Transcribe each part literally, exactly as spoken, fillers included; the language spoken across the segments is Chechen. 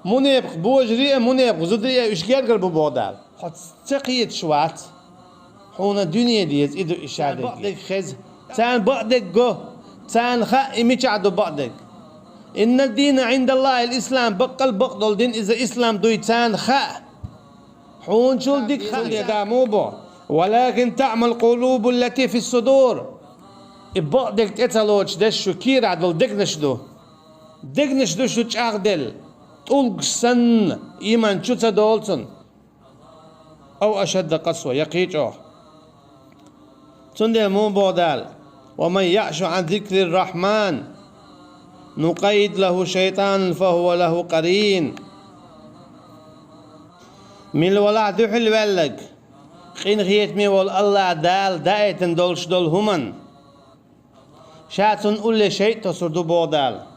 Мунепакъ божари а, мунепакъ зудари а уьш гергара бу боху Дала. Хьо ца кхеташ вац. Хьуна дуьне деза, и ду и ша дерг. Бакъдерг хеза. Царна бакъдерг го. Царна хаьа, и мичахь ду бакъдерг. Инна дина Ӏиндаллахил ислам, баккъал бакъдолу дин иза ислам дуй, царна хаьа. Хьуна чул дика хаьа. Цундела Дала муха боху: «Валакин таъмал къулубу ллати фис судур». И бакъдерг тӀе ца лоцуш дерш шу кийрахь долу дегнаш ду. Дегнаш ду шу чӀагӀделла, тӀулгаш санна, ийман чу ца долу цунна. Ав ашадда къасва, я кхин а чӀогӀа. Цундела муха боху Дала: «Ва ман яъшу Ӏан зикрир-рахьман, нукъаййид лаху шайтӀанан фа хӀува лаху къарин». Мила валахь дуьхьал ваьлларг, къинхетаме волу АллахӀ Дала даийтина долуш долу хӀуманна, ша цунна улле шайтӀа тосур ду боху Дала.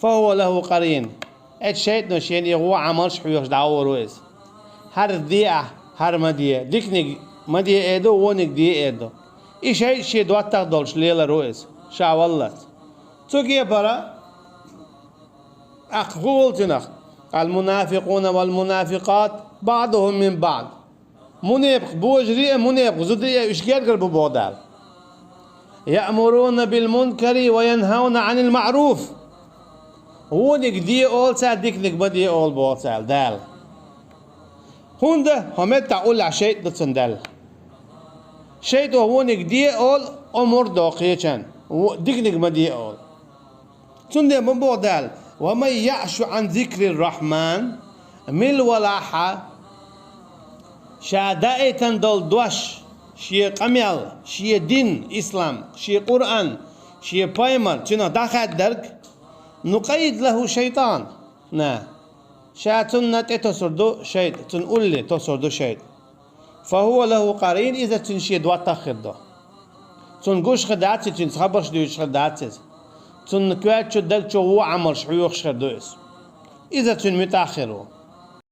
«Фа хӀува лаху къарин». Эцу шайтӀано шена и гӀо Ӏамалш хьоьхуш дӀагӀур ву иза. ХӀара де ахь, хӀара ма де, диканиг ма де эр ду, вониг де эр ду. И шайтӀа шен доттагӀа долуш лелар ву иза, ша валлалц. Цу кепара, тӀаккха хӀун волу цунах? «Ал-мунафикъуна вал-мунафикъат баъдухум мин баъд». Мунепакъ божари а, мунепакъ зудари а уьш гергара бу боху Дала. «Яъмуруна бил мункари ва янхауна Ӏанил маъруф». Вониг де олу цара, диканиг ма де олу боху цара Дала. ХӀунда хьо меттахь уллехь шайтӀа ду цунна даьлла. ШайтӀа вониг де олу, омур до кхечарна, во-, диканиг ма де олу. Цундела ма боху Дала: «Ва ман яъшу Ӏан зикрир-рахьман», мила валахь а, ша даийтина долу дош, шен къамел, шен дин, ислам, шен Къуръан, шен пайхамар, цуьнах дӀахаьддарг, нукъаййид лаху шайтӀан, на, ша цунна тӀе тосур ду шайтӀа, цунна улле тосур ду шайтӀа. «Фа хӀува лаху къарин», иза цуьнан шен доттагӀа хир ду. Цунна гуш хир дац иза, цуьнца хабарш дуьйцуш хир дац иза. Цунна коьрта чу, даг чу гӀо Ӏамалш хьоьхуш хир ду иза. Иза цуьнан муьтӀахь хир ву.